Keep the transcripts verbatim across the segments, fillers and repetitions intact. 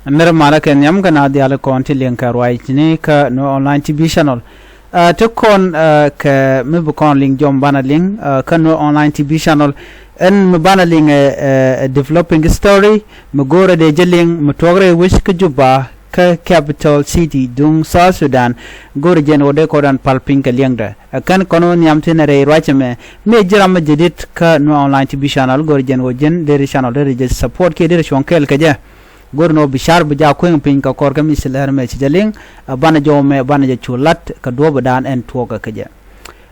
Nɛr malä kɛ nhiam kɛ na dhiali kɔn ti liŋ kɛ ruacni kä Nuer Online T V Channel. Ɛ, ti kɔn, ɛ, kɛ mi bi kɔn liŋ jɔm banɛ liŋ, ɛ, kä Nuer Online T V Channel. Ɛn mi banɛ liŋ ɛ, ɛ, ɛ developing story mi go̱o̱rɛ dee jɛ liŋ mi tuɔk rɛy wec kä Juba kä capital city duŋ South Sudan. Go̱o̱rɛ jɛn wä dee kɔdan pal piny kɛ liɛŋdɛ. Ɛ kɛn kɔn wä nhiam tin rɛy ruac ɛmɛ. Mi ji̱ ram mi jɛ dit kä Nuer Online T V Channel go̱o̱rɛ jɛn wä jɛn deri channel deri jɛ support kiɛ deri cuɔ̱ŋ kɛɛl kɛ jɛ. Go̱r ni ɣöö bi car bi jaak kueŋ piny kɛ kɔr kä mi ci lɛr mɛ ci jɛ liŋ, ɛ, banɛ jɔw mɛ banɛ jɛ cu lat kɛ duɔ̱ɔ̱pdan ɛn tuɔɔk kɛ jɛ.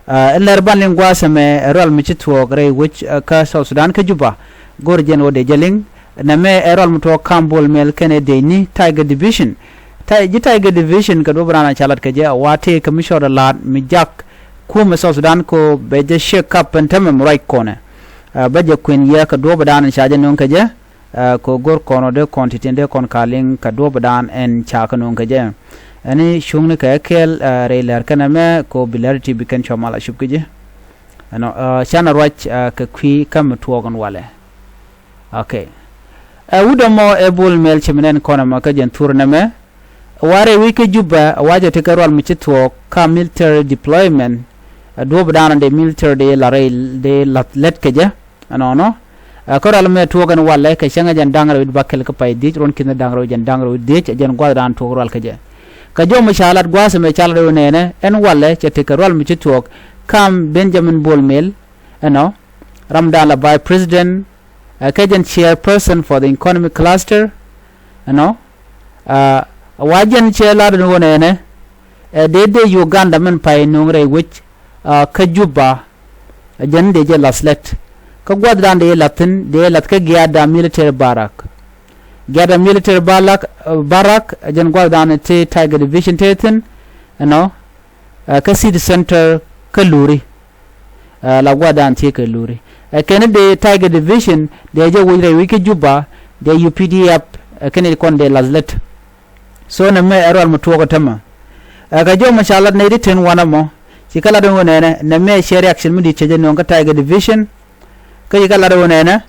Ɛ, ɛn lɛr ban liŋ gua̱a̱th ɛmɛ ɛ rual mi ci tuɔɔk rɛy wec, ɛ, kä South Sudan kä Juba. Go̱r jɛn ɣöö dee jɛ liŋ, nɛmɛ ɛ rual mi tuɔɔk kam Bol Mel kɛnɛ dee ni Tiger Division. Ti-, ji̱ Tiger Division kɛ duɔ̱ɔ̱pdan ɛ ca lat kɛ jɛ, ɛ, wa tëë kɛ mi cɔɔdɛ la̱a̱t mi jak kumɛ South Sudan kɛ ɣöö bɛ jɛ ciek kap ɛn tämɛ mi ruac kɔnɛ. Ɛ, bä jɛ kuën yɛ kɛ duɔ̱ɔ̱pdan ɛ ca jɛ nöŋ kɛ jɛ. Ɛ, kɛ go̱r kɔn ɔ dee kɔn ti̱ti̱ dee kɔn ka liŋ kɛ duɔ̱ɔ̱pdan ɛn ca kä no̱o̱ŋ kɛ jɛ. Ɛn i̱ cuŋni kɛ kɛɛl, ɛ, rɛy lɛr kɛn ɛmɛ kɛ ɣöö bi lɛr ti bi kɛn cua mal a cup kä ji̱. Ɛnɔ, ɛ, canɛ ruac, ɛ, kɛ kui̱ kä mi tuɔɔk ɛn walɛ. Ok. Ɛ, wut ɛmɔ ɛ Bol Mel ci mi nɛn kɔn ɛmɔ kä jɛn thur nɛmɛ. Warɛ wi̱c kä Juba ɛ wacɛ ti kɛ rual mi ci thuɔɔk ka military deployment. Ɛ, duɔ̱ɔ̱pdan ɔ dee military dee la rɛy dee lath lät kɛ jɛ. Ɛnɔnɔ. Ɛ, kä rual mɛ tuɔɔk ɛn walɛ kɛ cäŋɛ jɛn da̱ŋ rɛw wi̱c bakɛl kä pay dhiec ruɔ̱n ki̱n da̱ŋ rɛw jɛn da̱ŋ rɛw wi̱c dhiec ɛ jɛn gua̱thdan tuɔɔk rual kä jɛ. Kɛ jɔw mi ca lat gua̱a̱th ɛmɛ ca lat rɛw nɛɛnɛ ɛn walɛ cɛ tekɛ rual mi ci tuɔɔk kam Benjamin Bol Mel. Ɛnɔ. Ramdan la vice president, ɛ, kɛ jɛn chairperson for the economic cluster. Ɛnɔ. Ɛ, wa jɛn cɛ lat ɛn wä nɛɛnɛ. Ɛ, dee dee Uganda min pay nuŋ rɛy wec, ɛ, kä Juba. Ɛ jɛn dee jɛ lath lät. Kä gua̱thdan dee lath thi̱n, dee lath kä Giada military barrack. Giada military barrack, ɛ, barrack, ɛ jɛn gua̱thdan ti Tiger Division te thi̱n, ɛnɔ, ɛ, kä city center kä Luri. Ɛ, la gua̱thdan ti kɛ Luri. Ɛ kɛn dee Tiger Division, dee jɛ wec rɛy wec kä Juba, dee U P D F, ɛ kɛn kɔn dee lath lät. So nɛmɛ ɛ rual mi tuɔɔk ɛ tämɛ. Ɛ, kɛ jɔw mi ca lat nɛy ti ten wanɛ mɔ, ci kɛ lat ɛn wä nɛnɛ, nɛmɛ cɛ reaction mi di̱t cɛ jɛ nööŋ kä Tiger Division. Kä ci kɛ lat ɛn wä nɛnɛ,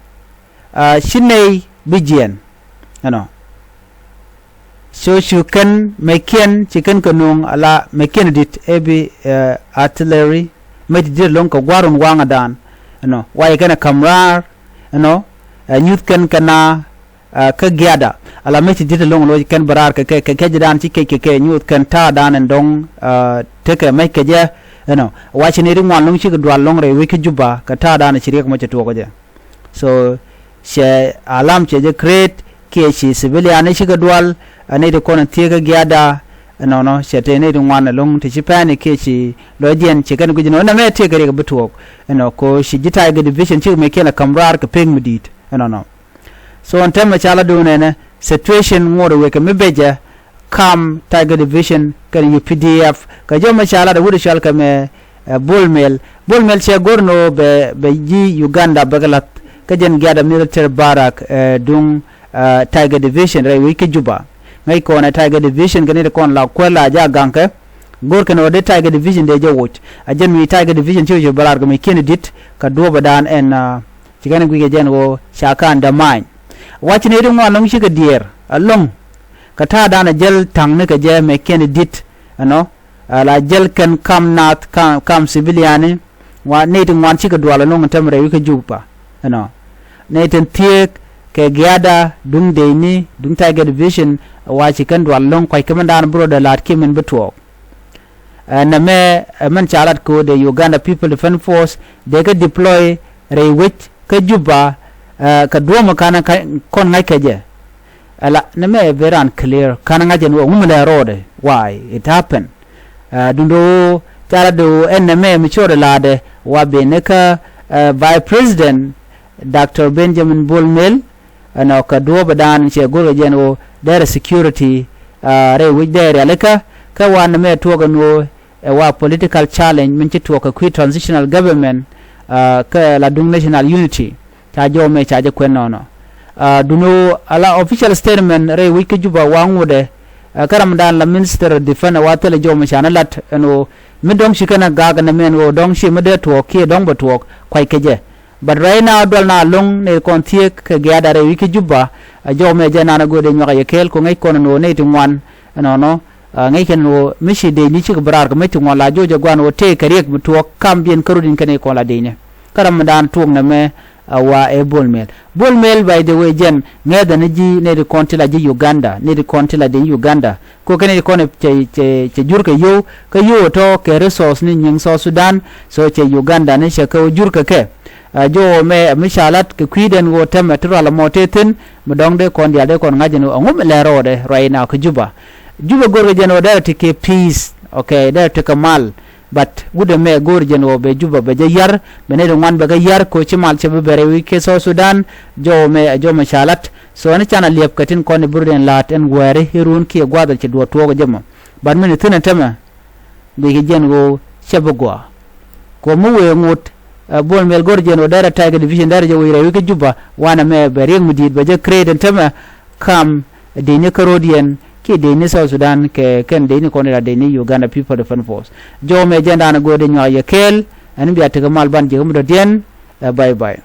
ɛ, ci nɛy bi jiɛɛn. Ɛnɔ. So cu kɛn mɛkiɛn ci kɛn kɛ nööŋ ala mɛkiɛn di̱t ɛ bi, ɛ, artillery, mɛ ti di̱t ɛlɔ̱ŋ kɛ gua̱r run waŋädan. Ɛnɔ. Wa ci kɛn ɛ ka̱m raar, ɛnɔ, ɛ, nyuth kɛn kɛ na, ɛ, kä Giada. Ala mec ti di̱t ɛlɔ̱ŋ loc kɛn bä raar kɛ kɛ, kɛ kɛcdan ci kec kɛ kɛ nyuuth kɛn ta̱a̱dan ɛn dɔ̱ŋ, ɛ, tekɛ mec kɛ jɛ. Ɛnɔ, wa ci nɛy ti ŋuan lɔ̱ŋ cikɛ dual lɔ̱ŋ rɛy wec kä Juba kɛ ta̱a̱dan ci riɛk mɔ cɛ tuɔɔk kä jɛ. So cɛ alam cɛ jɛ create kiɛ ci civilian cikɛ dual, ɛ, nɛy ti kɔn thiek kä Giada. Ɛnɔnɔ cɛ te nɛy ti ŋuan ɛlɔ̱ŋ ti ci pɛn kiɛ ci lɔcdiɛn ci kɛn guic ɛnɔ nɛmɛ tekɛ riɛk bi tuɔɔk. Ɛnɔ ko ci ji̱ Tiger Division cikɛ mec kiɛn ɛ ka̱m raar kɛ pek mi di̱i̱t. Ɛnɔnɔ. So ɛn tɛmɛ ca la duun ɛnɛ situation ŋuɔ̱t ɛ wekɛ mi becɛ kam Tiger Division kɛn U P D F kɛ jɔw mɛ ca la dɛ wut cɔal kɛ mɛ, ɛ, Bol Mel. Bol Mel cɛ go̱r ni ɣöö bɛ, bɛ ji̱ Uganda bɛ kɛ lath kä jɛn Giada military barrack, ɛ, duŋ, ɛ, Tiger Division rɛy wec kä Juba. Ŋäc kɔn ɛ Tiger Division kɛ ni ti kɔn la kuäl la jaak gaŋkɛ. Go̱r kɛn ɣöö dee Tiger Division dee jɛ woc. A jɛn mi Tiger Division ci wec bɛ raar kɛ mɛ kiɛn di̱t kɛ duɔ̱ɔ̱pdan ɛn, ɛ, ci kɛn guic kɛ jɛn ɣöö ca ka̱n dämaany. Wac nɛy ti ŋuan lɔ̱ŋ cikɛ diɛɛr ɛlɔ̱ŋ. Kɛ ta̱a̱dan ɛ jäl ta̱ŋ ni kɛ jɛ mɛ kiɛn di̱t ɛnɔ. Ala jäl kɛn kam naath kam, kam civiliani. Wa nɛy ti ŋuan cikɛ dual ɛlɔ̱ŋ ɛn tɛm rɛy wi̱c kä Juba ɛnɔ. Nɛy tin thieek kɛ Giada duŋ Dɛyni duŋ Tiger Division. Wa ci kɛn dual ɛlɔ̱ŋ kuac kɛ mɛndan bi rɔɔdɛ la̱a̱t kiɛ min bi tuɔɔk. Ɛ, nɛmɛ, ɛ, mɛn ca lat kɛ ɣöö dee Uganda People Defence Force dee kɛ deploy rɛy wec kä Juba, ɛ, kɛ duɔ̱ɔ̱mɛ ka̱n kɔn ŋa̱c kɛ jɛ. Ɛla nɛmɛ ɛ very unclear ka̱n ŋa̱c ɛn ɣöö ŋumɛ lɛ rɔɔdɛ why it happen. Ɛ, duundɛ ɣöö ca lat dee ɣöö ɛn nɛmɛ mi cɔɔdɛ la̱a̱dɛ wa ben ni kä, ɛ, Vice President Doctor Benjamin Bol Mel. Ɛnɔ kɛ duɔ̱ɔ̱pɛ daan cɛ go̱rkɛ jɛn ɣöö dɛrɛ security, aa, rɛy wec dɛrɛ rialikä. Kä wanɛ mɛ tuɔɔk ɛn ɣöö ɛ wa political challenge min ci tuɔɔk kɛ kui̱ transitional government, aa, kä la duŋ national unity. Ca jɔw mɛ ca jɛ kuɛn nɔnɔ. Aa, duno ala official statement rɛy wec kä Juba wa ŋutdɛ, aa, kä ram daan la Minister of Defense wa thilɛ jɔw mɛ ca ni lat ɛn ɣöö mi dɔ̱ŋ ci kɛn a gaak ɛn ɛmɛ ɛn ɣöö dɔ̱ŋ ci mi dee tuɔɔk kiɛ dɔ̱ŋ bɛ tuɔɔk kuac kɛ jɛ. But right now dual na loŋ nɛy ti kɔn thiek kɛ giaat da̱ŋ rɛw wi̱c kä Juba. Ɛ jɔw mɛ jɛ naan a go̱o̱r dee nyuak a yɛ kɛɛl kɛ ŋäc kɔn ɛn ɣöö nɛy ti ŋuan ɛnɔnɔ. Ɛ ŋäc kɛn ɛn ɣöö mi ci dec ni cikɛ bi raar kɛ mec ti ŋuan la joc ɛ gua̱n ɣöö tëëkɛ riɛk mi tuɔɔk kam biɛn kärot in kɛn nɛy kɔn la dec ni. Kä ram mi daan tuɔɔk nɛmɛ ɛ wa ɛ Bol Mel. Bol Mel, by the way, jɛn ŋɛ̈thɛ ni ji̱ nɛy ti kɔn ti la ji̱ Uganda, nɛy ti kɔn ti la dec Uganda. Kɛ ɣöö kɛn nɛy ti kɔn cɛ, cɛ, cɛ jur kɛ yio̱w, kä yio̱w ɛ tɔ̱ kɛ resource ni nyiŋ South Sudan, so cɛ Uganda ni cɛ kɛ wä jur kɛ kɛ. Ɛ jɔw mɛ ɛ mi ca lat kɛ kui̱dɛn ɣöö tɛmɛ ti rual ɛmɔ tëë thi̱n, mi dɔ̱ŋ dee kɔn diaal dee kɔn ŋa̱c ɛn ɣöö ɛŋu mi lɛ rɔɔdɛ right now kä Juba. Juba go̱rkɛ jɛn ɣöö derɛ ti kɛ peace, okay, derɛ ti kɛ mal. But wut ɛmɛ go̱o̱r jɛn ɣöö bɛ Juba bɛ jɛ yar, bɛ nɛy ti ŋuan bɛ kɛ yar kɛ ɣöö ci mal cɛ bi bɛr ɛ wi̱c kɛ South Sudan. Jɔw mɛ ɛ jɔw mɛ ca lat. So ɛn can a liɛp kɛ tin kɔn i̱ bi rut ɛn la̱a̱t ɛn guɛɛri i̱ ruun kiɛ gua̱a̱th ɛ cɛ duɔ̱ɔ̱r tuɔɔk ɛ jɛ mɔ. But mi ni thi̱n ɛ tɛmɛ guic kɛ jɛn ɣöö cɛ bi gɔaa. Kɛ ɣöö mi wëë ŋot ɛ Bol Mel go̱r jɛn ɣöö derɛ ta̱y kɛ division derɛ jɛ wec rɛy wi̱c kä Juba wanɛ mɛ bɛ riɛk mi di̱i̱t bɛ jɛ create ɛn tɛmɛ kam dec ni kärot yɛn kiɛ dec ni South Sudan kɛ kɛn dec ni kɔn ira dec ni Uganda People Defense Force. Jɔw mɛ jɛn daanɛ go̱o̱r dee nyuak yɛ kɛɛl. Ɛn bia tekɛ mal ban jiäk mi dɔ̱diɛn. Ɛ bye bye.